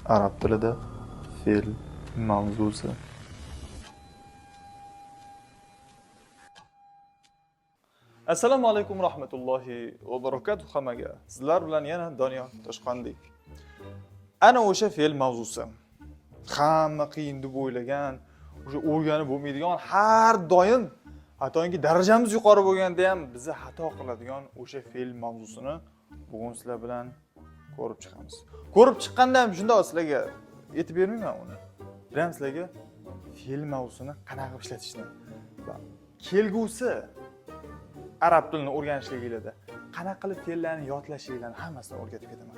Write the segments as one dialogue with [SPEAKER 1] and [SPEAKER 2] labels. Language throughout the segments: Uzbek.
[SPEAKER 1] Arab tilida fe'l mavzusi. Assalomu alaykum rahmatullohi va barakatuh hammaga. Sizlar bilan yana Doniyor Toshqonbek. Ana o'sha fe'l mavzusi. Hamma qiyin deb o'ylagan, o'sha o'rganib bo'lmaydigan, har doim hattoki darajamiz yuqori bo'lganda ham bizni xato qiladigan o'sha fe'l mavzusini bugun sizlar bilan ko'rib chiqamiz. Ko'rib chiqqanda ham shundoq sizlarga aytib bermayman uni. Biram sizlarga fe'l mavzusini qanaqa qilib ishlatishni va kelgusi arab tilini o'rganishliginglarda qanaqa qilib fe'llarni yodlashinglarni hammasini o'rgatib ketaman.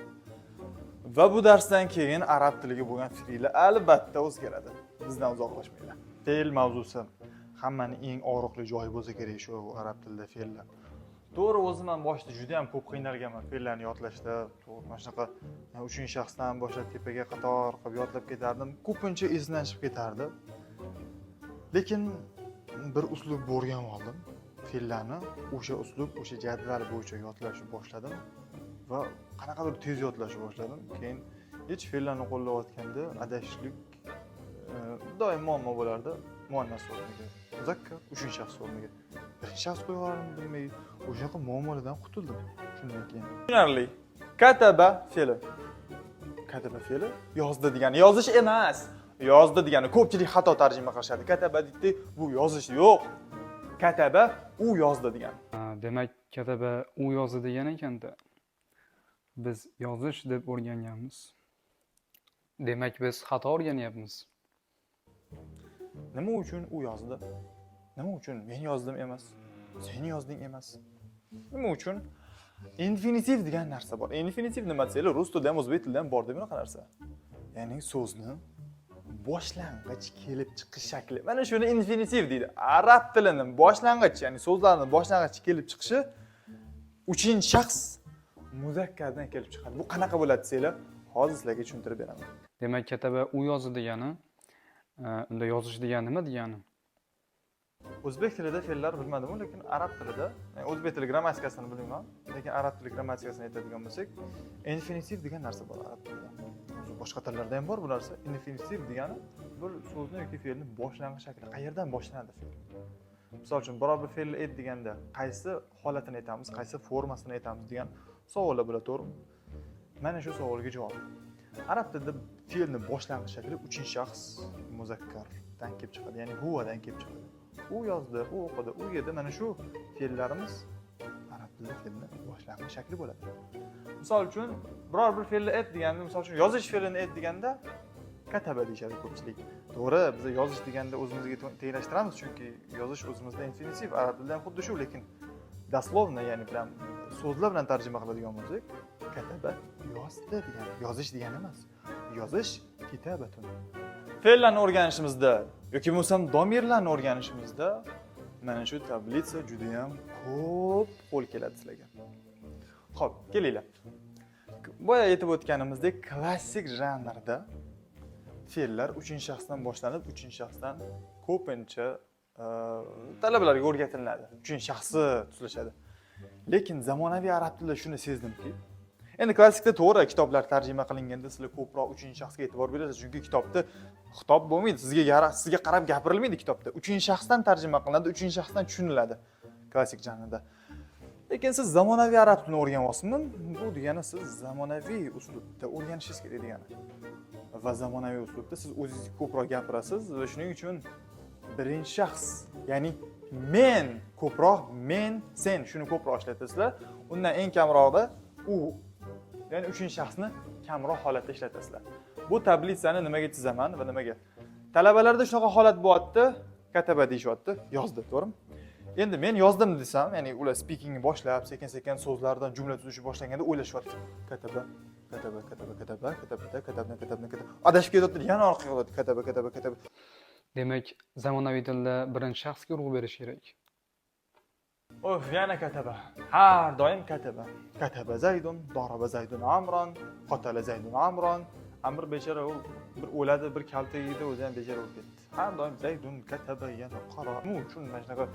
[SPEAKER 1] Va bu darsdan keyin arab tiliga bo'lgan fikringlar albatta o'zgaradi. Bizdan uzoqlashmanglar. Fe'l mavzusi hammani eng og'riqli joyi bo'lsa kerak shu arab tilida fe'llar. To'g'ri, o'zim ham boshida juda ham ko'p qiynalganman fe'llarni yodlashda. To'g'ri, mana shunaqa uchinchi shaxsdan boshlab tepaga qator qilib yodlab ketardim. Ko'pincha esimdan chiqib ketardi. Lekin bir uslub o'rganib oldim. Fe'llarni o'sha uslub, o'sha jadval bo'yicha yodlashni boshladim va qanaqadir tez yodlashni boshladim. Keyin hech fe'llarni qo'llayotganda adashishlik doim muammo bo'lardi. Muannas o'rniga muzakkar, uchinchi shaxs o'rniga birinchi shaxs qo'yib yubordim bilmay. O'shaqa muammolardan qutuldim shundan keyin. Tushunarli. Kataba fe'li. Kataba fe'li yozdi degani, yozish emas. Yozdi degani ko'pchilik xato tarjima qilishadi. Kataba deydi, bu yozish yo'q. Kataba u yozdi degani.
[SPEAKER 2] Demak, kataba u yozdi degan ekanda. Biz yozish deb o'rganganmiz. Demak, biz xato o'rganyapmiz.
[SPEAKER 1] Nima uchun u yozdi? Nima uchun men yozdim emas? Sen yozding emas. Nima uchun? Infinitiv degan narsa bor. Infinitiv nima desanglar, rus tilida ham, o'zbek tilida ham bor deb bunaqa narsa. Ya'ni so'zni boshlang'ich kelib chiqish shakli. Mana shuni infinitiv deydi. Arab tilini boshlang'ich, ya'ni so'zlarni boshlang'ich kelib chiqishi uchinchi shaxs muzakkardan kelib chiqadi. Bu qanaqa bo'ladi desanglar, hozir sizlarga tushuntirib beraman.
[SPEAKER 2] Demak, kataba u yozdi degani, unda yozish degani nima degani?
[SPEAKER 1] O'zbek tilida fe'llar bilmadim, lekin arab tilida, yani o'zbek tili grammatikasini bilmayman, lekin arab tili grammatikasini aytadigan bo'lsak, infinitiv degan narsa bor arab tilida. O'zi boshqa tillarda ham bor bu narsa. Infinitiv degani bir so'zni yoki fe'lni boshlang'ich shakli. Qayerdan boshlanadi fe'l? Misol uchun, biror bir fe'lni ayt deganda qaysi holatini aytamiz, qaysi formasini aytamiz degan savollar bo'ladi, to'g'rimi? Mana shu savolga javob. Arab tilida fe'lni boshlang'ich shakli uchinchi shaxs muzakkardan kelib chiqadi, ya'ni huvadan kelib chiqadi. U yozdi, u o'qidi, u yedi. Mana shu fe'llarimiz arab tilida fe'lni boshlang'ich shakli bo'ladi. Misol uchun, biror bir fe'lni ayt deganda, misol uchun yozish fe'lini ayt deganda kataba deyishadi ko'pchilik. To'g'ri, biz yozish deganda o'zimizga tenglashtiramiz, chunki yozish o'zimizda infinitiv, arab tilida ham xuddi shu, lekin doslovno, ya'ni bilan so'zlar bilan tarjima qiladigan bo'lsak, kataba yozdi degani, yozish degani emas. Yozish kitabatun. Fe'llarni o'rganishimizda yoki bo'lmasam domirlarni o'rganishimizda mana shu tablitsa juda ham ko'p qo'l keladi sizlarga. Xo'p, kelinglar. Boya aytib o'tganimizdek, klassik janrda fe'llar uchinchi shaxsdan boshlanib, uchinchi shaxsdan ko'pincha talabalarga o'rgatiladi. Uchinchi shaxsi tuzilishadi. Lekin zamonaviy arab tilida shuni sezdimki, endi klassikda to'g'ri kitoblar tarjima qilinganda sizlar ko'proq uchinchi shaxsga e'tibor berasiz, chunki kitobda xitob bo'lmaydi, sizga qarab gapirilmaydi kitobda. Uchinchi shaxsdan tarjima qilinadi, uchinchi shaxsdan tushuniladi klassik janrda. Lekin siz zamonaviy arab tilini o'rganyapsizmi? Bu degani siz zamonaviy uslubda o'rganishingiz kerak degani. Va zamonaviy uslubda siz o'zingiz ko'proq gapirasiz va shuning uchun birinchi shaxs, ya'ni men ko'proq, men, sen shuni ko'proq ishlatasizlar. Undan eng kamroqda u, ya'ni uchinchi shaxsni kamroq holatda ishlatasizlar. Bu tablitsani nimaga chizaman va nimaga? Talabalarda shunaqa holat bo'lyapti, kataba deyishyapti, yozdi, to'g'rimi? Endi men yozdim desam, ya'ni ular speakingni boshlab, sekin-sekin so'zlardan jumla tuzishni boshlaganda o'ylashyapti. Kataba, kataba, kataba, kataba, kataba, katabna, katabna, kataba. Adashib ketyapti, yana orqaga qoladi. Kataba, kataba, kataba.
[SPEAKER 2] Demak, zamonaviy tilda birinchi shaxsga urg'u berish kerak.
[SPEAKER 1] Of, yana kataba. Har doim kataba. Kataba Zaydun, daraba Zaydun Amron, qatala Zaydun Amron. Amr bechora u bir o'ladi, bir kalta yeydi, o'zi ham bechora bo'lib ketdi. Har doim Zaydun kataba yana qaro. Nima uchun mana shunaqa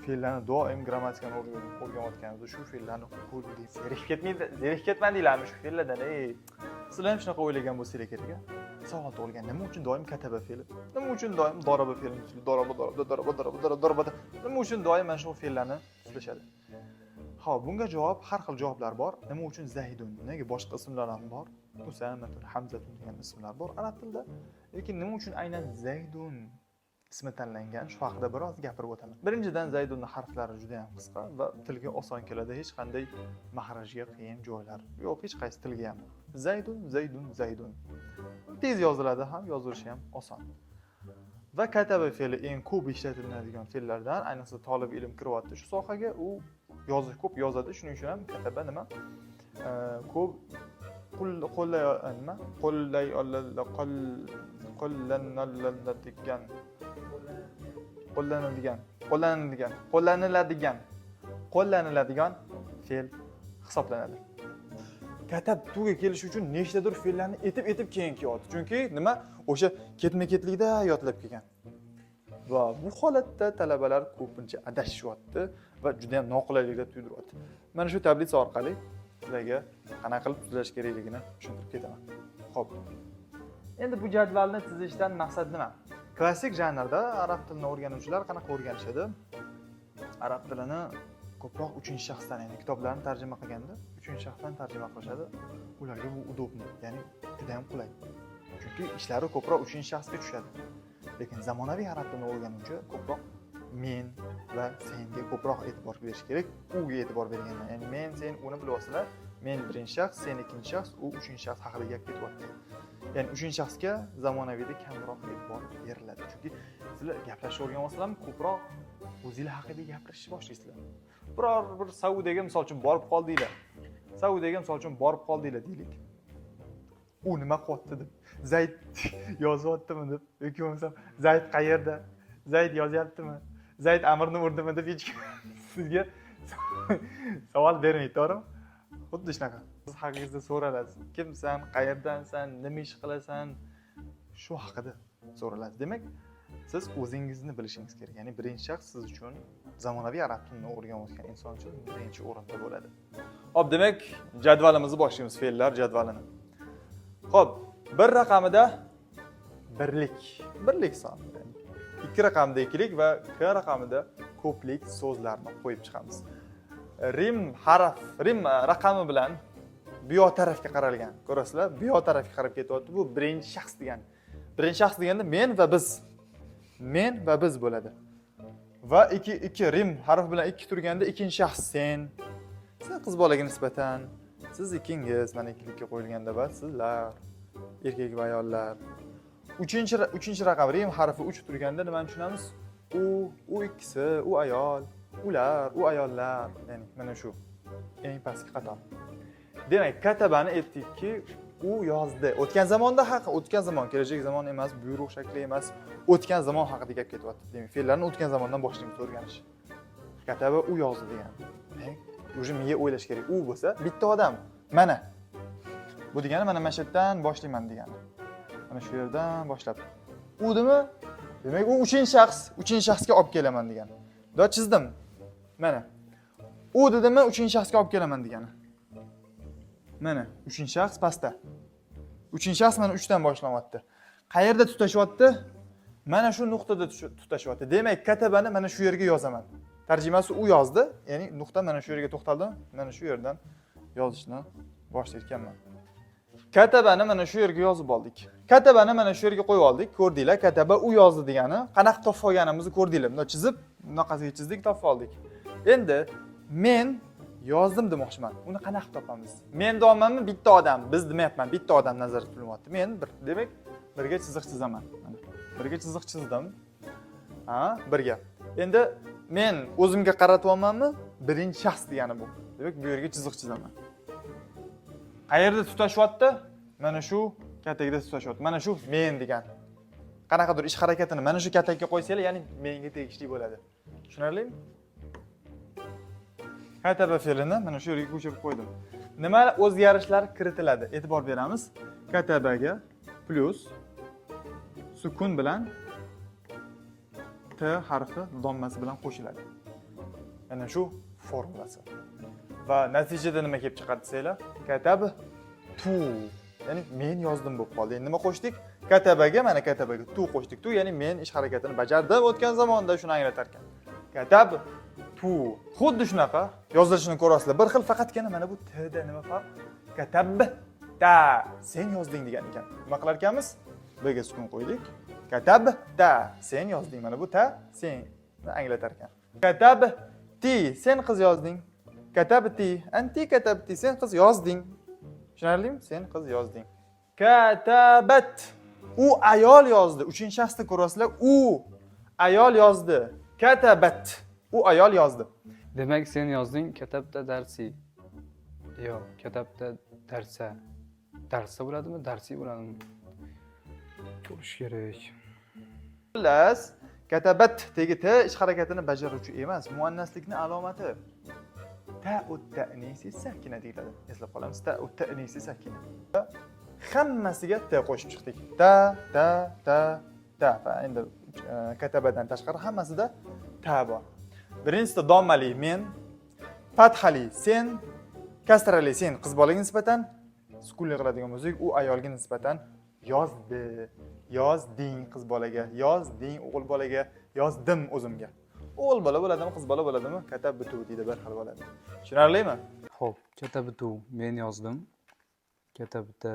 [SPEAKER 1] fe'llarni doim grammatikani o'rganayotganimizda shu fe'llarni qo'llaymiz. Zerikib ketmaydi, zerikib ketmadinglarmi shu fe'llardan? Ey. Sizlar ham shunaqa o'ylagan bo'lsanglar kerak a? Savol tug'ilgan: nima uchun doim kataba fe'li? Nima uchun doim doroba fe'lini tuziladi? Doroba, doroba, doroba, doroba, doroba, doroba. Nima uchun doim mana shu fe'llarni tuzilishadi? Xo'p, bunga javob, har xil javoblar bor. Nima uchun Zaydun? Nega boshqa ismlar ham bor? Usamatun, Hamzatun degan ismlar bor arab tilida. Lekin nima uchun aynan Zaydun ismi tanlangan? Shu haqida biroz gapirib o'taman. Birinchidan, Zaydunning harflari juda ham qisqa va tilga oson keladi. Hech qanday mahrajga qiyin joylar yo'q, hech qaysi tilga ham. Zaydun, Zaydun, Zaydun. Tez yoziladi ham, yozilishi ham oson. Va kataba fe'li eng ko'p ishlatiladigan fe'llardan, ayniqsa tolib ilm kiryapti shu sohaga, u yozish ko'p yozadi, shuning uchun ham kataba nima? Ko'p qo'llay nima? Qo'llay qo'llaniladigan qo'llaniladigan qo'llaniladigan qo'llaniladigan qo'llaniladigan fe'l hisoblanadi. Katabtuga kelish uchun nechtadir fe'llarni etib etib keyin kelyapti. Chunki nima? O'sha ketma-ketlikda yodlab kelgan. Va bu holatda talabalar ko'pincha adashishyapti va juda ham noqulayliklar tug'diryapti. Mana shu tablitsa orqali sizlarga qanaqa qilib tuzlash kerakligini tushuntirib ketaman. Xo'p. Endi bu jadvalni chizishdan maqsad nima? Klassik janrda arab tilini o'rganuvchilar qanaqa o'rganishadi? Arab tilini ko'proq uchinchi shaxsdan, ya'ni kitoblarni tarjima qilganda uchinchi shaxsdan tarjima qilishadi. Ularga bu удобно, ya'ni juda ham qulay. Chunki ishlari ko'proq uchinchi shaxsga tushadi. Lekin zamonaviy arab tilini o'rganuvchi ko'proq men va senga ko'proq e'tibor berish kerak, uga e'tibor bergandan. Ya'ni men, sen, uni bilyapsizlar. Men birinchi shaxs, sen ikkinchi shaxs, u uchinchi shaxs haqida gap ketyapti. Ya'ni uchinchi shaxsga zamonaviyda kamroq e'tibor beriladi. Chunki sizlar gaplashishni o'rganyapsizlarmi, ko'proq o'zinglar haqida gapirishni boshlaysizlar. Biror bir Saudiyaga misol uchun borib qoldinglar. Saudiyaga misol uchun borib qoldinglar deylik. U nima qilyapti deb, Zayd yozyaptimi deb, yoki bo'lmasam Zayd qayerda? Zayd yozyaptimi? Zayd Amirni urdimi deb hech kim sizga savol bermaydi, to'g'rimi? Xuddi shunaqa. Siz haqingizda so'raladi. Kimsan, qayerdansan, nima ish qilasan? Shu haqida so'raladi. Demak, siz o'zingizni bilishingiz kerak. Ya'ni birinchi shaxs siz uchun, zamonaviy arab tilini o'rganayotgan inson uchun birinchi o'rinda bo'ladi. Xo'p, demak, jadvalimizni boshlaymiz, fe'llar jadvalini. Xo'p, bir raqamida birlik, birlik son. Ya'ni ikki raqamda ikkilik va k raqamida ko'plik so'zlarni qo'yib chiqamiz. Rim harf, rim raqami bilan bu yoq tarafga qaralgan. Ko'rasizlar, bu yoq tarafga qarab ketyapti. Bu birinchi shaxs degani. Birinchi shaxs deganda men va biz. Men va biz bo'ladi. Va ikki ikki rim harfi bilan ikki turganda ikkinchi shaxs sen. Sen qiz bolaga nisbatan, siz ikkingiz, mana ikkilikka qo'yilganda va sizlar, erkak va ayollar. Uchinchi raqam rim harfi 3 turganda nimani tushunamiz? U, u ikkisi, u ayol, ular, u ayollar, ya'ni mana shu eng pastki qator. Demak, katabani aytdikki, u yozdi. O'tgan zamonda haqi, o'tgan zamon, kelajak zamon emas, buyruq shakli emas, o'tgan zamon haqida gap ketyapti. Demak, fe'llarni o'tgan zamondan boshlaymiz o'rganish. Kataba u yozdi degan. Demak, уже miya o'ylash kerak. U bo'lsa bitta odam. Mana. Bu degani mana shu yerdan boshlayman degani. Mana shu yerdan boshlab. U dimi? Demak, u uchinchi shaxs, uchinchi shaxsga olib kelaman degani. Do chizdim. Mana. U dedimi, uchinchi shaxsga olib kelaman degani. Mana, uchinchi shaxs pastda. Uchinchi shaxs mana 3 dan boshlanyapti. Qayerda tutashyapti? Mana shu nuqtada tutashyapti. Demak, katabani mana shu yerga yozaman. Tarjimasi u yozdi, ya'ni nuqta mana shu yerga to'xtaldi. Mana shu yerdan yozishni boshlayotganman. Katabani mana shu yerga yozib oldik. Katabani mana shu yerga qo'yib oldik. Ko'rdinglar, kataba u yozdi degani. Qanaqa topib olganimizni ko'rdinglar. Bunday chizib, bunaqasiga chizdik, topib oldik. Endi men yozdim demoqchiman. Uni qanaqa topamiz? Men deyapmanmi? Bitta odam. Biz demayapman. Bitta odam nazarda tutilyapti. Men bir, demak, birga chiziq chizaman. Mana, birga chiziq chizdim. Ha, birga. Endi men o'zimga qaratyapmanmi? Birinchi shaxs degani bu. Demak, bu yerga chiziq chizaman. Qayerda tutashyapti? Mana shu katakda tutashyapti. Mana shu men degan. Qanaqadir ish harakatini mana shu katakka qo'ysanglar, ya'ni menga tegishli bo'ladi. Tushunarlimi? Kataba fe'lini mana shu yerga ko'chirib qo'ydim. Nima o'zgarishlar kiritiladi? E'tibor beramiz. Katabaga plyus sukun bilan t harfi dommasi bilan qo'shiladi. Mana shu formulasi. Va natijada nima kelib chiqadi desanglar, katab tu. Ya'ni men yozdim bo'lib qoldi. Endi nima qo'shdik? Katabaga, mana katabaga tu qo'shdik. Tu ya'ni men ish harakatini bajardim o'tgan zamonda, shuni anglatar ekan. Katab tu. Xuddi shunaqa yozilishini ko'rasizlar. Bir xil, faqatgina mana bu t da nima farq? Katab ta, sen yozding degan ekan. Nima qilar ekanmiz? B ga sukun qo'ydik. Katab ta, sen yozding. Mana bu ta sen anglatar ekan. Katab ti, sen qiz yozding. Katabti, anti katabti, sen qiz yozding. Tushunarlimi? Sen qiz yozding. Katabat. U ayol yozdi. Uchinchi shaxsda ko'rasizlar, u ayol yozdi. Katabat. U ayol yozdi.
[SPEAKER 2] Demak, sen yozding katabta darsi. Yo'q, katabta darsa. Darsa bo'ladimi, darsi bo'ladimi? Ko'rish kerak.
[SPEAKER 1] Xullas, katabat tegi t ish harakatini bajaruvchi emas, muannaslikni alomati. Ta ta'nisi sakina deyiladi. Eslab qolamiz. Ta ta'nisi sakina. Hammasiga t qo'shib chiqdik. Ta, ta, ta, ta. Va endi katabadan tashqari hammasida ta bor. Birinchisida dommali men, fathali sen, kasrali sen qiz bolaga nisbatan, sukunli qiladigan bo'lsak, u ayolga nisbatan yozdi. Yozding qiz bolaga, yozding o'g'il bolaga, yozdim o'zimga. O'g'il bola bo'ladimi, qiz bola bo'ladimi? Katabtu deydi, bir xil bo'ladi. Tushunarlimi?
[SPEAKER 2] Xo'p, katabtu men yozdim. Katabta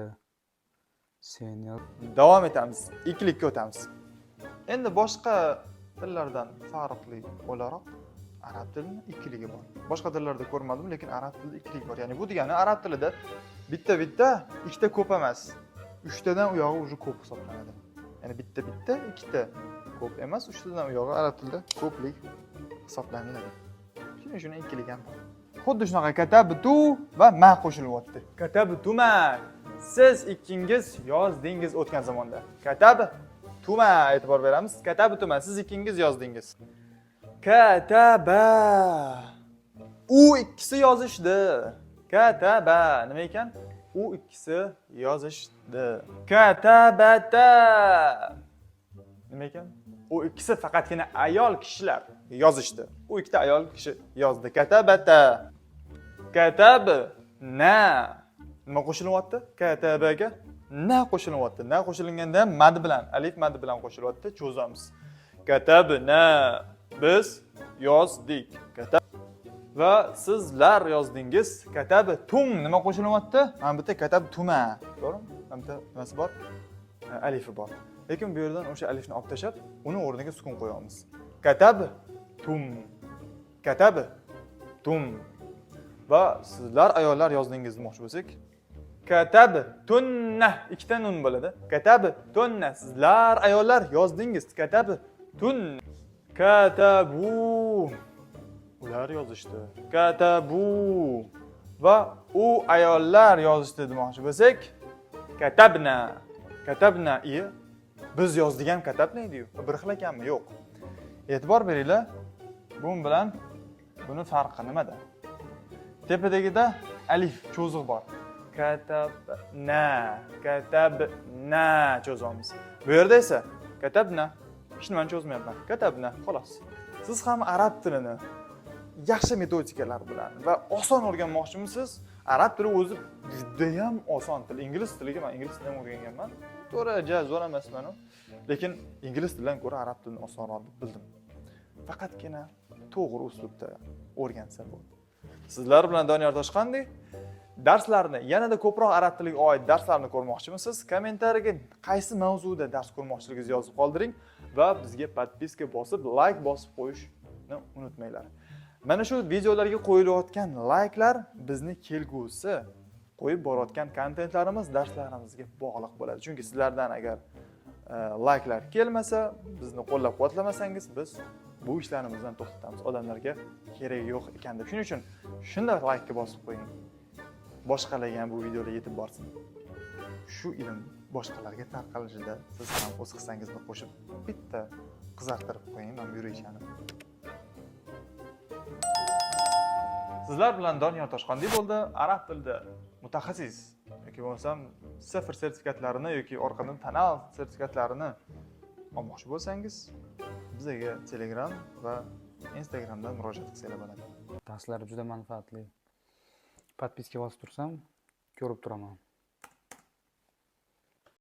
[SPEAKER 2] sen yoz.
[SPEAKER 1] Davom etamiz. Ikkilikka o'tamiz. Endi boshqa tillardan farqli o'laroq arab tilini ikkiligi bor. Boshqa tillarda ko'rmadim, lekin arab tilida ikkilik bor. Ya'ni bu degani arab tilida bitta bitta, ikkita ko'p emas. Uchtadan u yog'i уже ko'p hisoblanadi. Ya'ni bitta bitta, ikkita ko'p emas, uchtadan u yog'i arab tilida ko'plik hisoblaniladi. Shuning uchun ikkilik ham bor. Xuddi shunaqa katabtu va ma qo'shilyapti. Katabtuma. Siz ikkingiz yozdingiz o'tgan zamonda. Katabtuma, e'tibor beramiz. Katabtuma, siz ikkingiz yozdingiz. Kataba. U ikkisi yozishdi. Kataba nima ekan? U ikkisi yozishdi. Katabata. Nima ekan? U ikkisi faqatgina ayol kishilar yozishdi. U ikkita ayol kishi yozdi. Katabata. Katab na. Nima qo'shilyapti? Katabaga na qo'shilyapti. Na qo'shilganda ham mad bilan, alif mad bilan qo'shilyapti. Cho'zamiz. Katabna. Biz yozdik. Katab va sizlar yozdingiz. Katabtum nima qo'shilyapti? Mana bu yerda katabtuma. To'g'rimi? Mana bu yerda nimasi bor? Alifi bor. Lekin bu yerdan o'sha alifni olib tashlab, uni o'rniga sukun qo'yamiz. Katabtum. Katabtum. Va sizlar ayollar yozdingiz demoqchi bo'lsak, katabtunna, ikkita nun bo'ladi. Katabtunna, sizlar ayollar yozdingiz. Katabtun. Katabu. Ular yozishdi. Katabu. Va u ayollar yozishdi demoqchi bo'lsak, katabna. Katabna i biz yozdik ham katabna edi-yu. Bir xil ekanmi? Yo'q. E'tibor beringlar. Bu bilan buni farqi nimada? Tepadagida alif cho'ziq bor. Katabna, katabna cho'zamiz. Bu yerda esa katabna. Hech nimani cho'zmayapman. Katabna, xolos. Siz ham arab tilini yaxshi metodikalar bilan va oson o'rganmoqchimisiz? Arab tili o'zi judayam oson til. Ingliz tiliga, men ingliz tilini ham o'rganganman. To'g'ri, ja zo'r emasman u. Lekin ingliz tilidan ko'ra arab tilini osonroq deb bildim. Faqatgina to'g'ri uslubda o'rgansa bo'ldi. Sizlar bilan Doniyor Toshqandiy. Darslarni, yanada ko'proq arab tiliga oid darslarni ko'rmoqchimisiz? Kommentariyaga qaysi mavzuda dars ko'rmoqchiligingizni yozib qoldiring va bizga подписка bosib, layk bosib qo'yishni unutmanglar. Mana shu videolarga qo'yilayotgan layklar bizni kelgusi qo'yib borayotgan kontentlarimiz, darslarimizga bog'liq bo'ladi. Chunki sizlardan agar layklar kelmasa, bizni qo'llab-quvvatlamasangiz, biz bu ishlarimizdan to'xtatamiz. Odamlarga keragi yo'q ekan deb. Shuning uchun shunda laykka bosib qo'ying. Boshqalarga ham bu videolar yetib borsin. Shu ilm boshqalarga tarqalishida siz ham o'z hissangizni qo'shib bitta qizartirib qo'ying mana bu yurakchani. Sizlar bilan Doniyor Toshqondiy bo'ldi. Arab tilida mutaxassis yoki bo'lmasam CEFR sertifikatlarini yoki orqadan Tanal sertifikatlarini olmoqchi bo'lsangiz, bizga Telegram va Instagramdan murojaat qilsanglar bo'ladi.
[SPEAKER 2] Darslar juda manfaatli. Подписка bosib tursam, ko'rib turaman.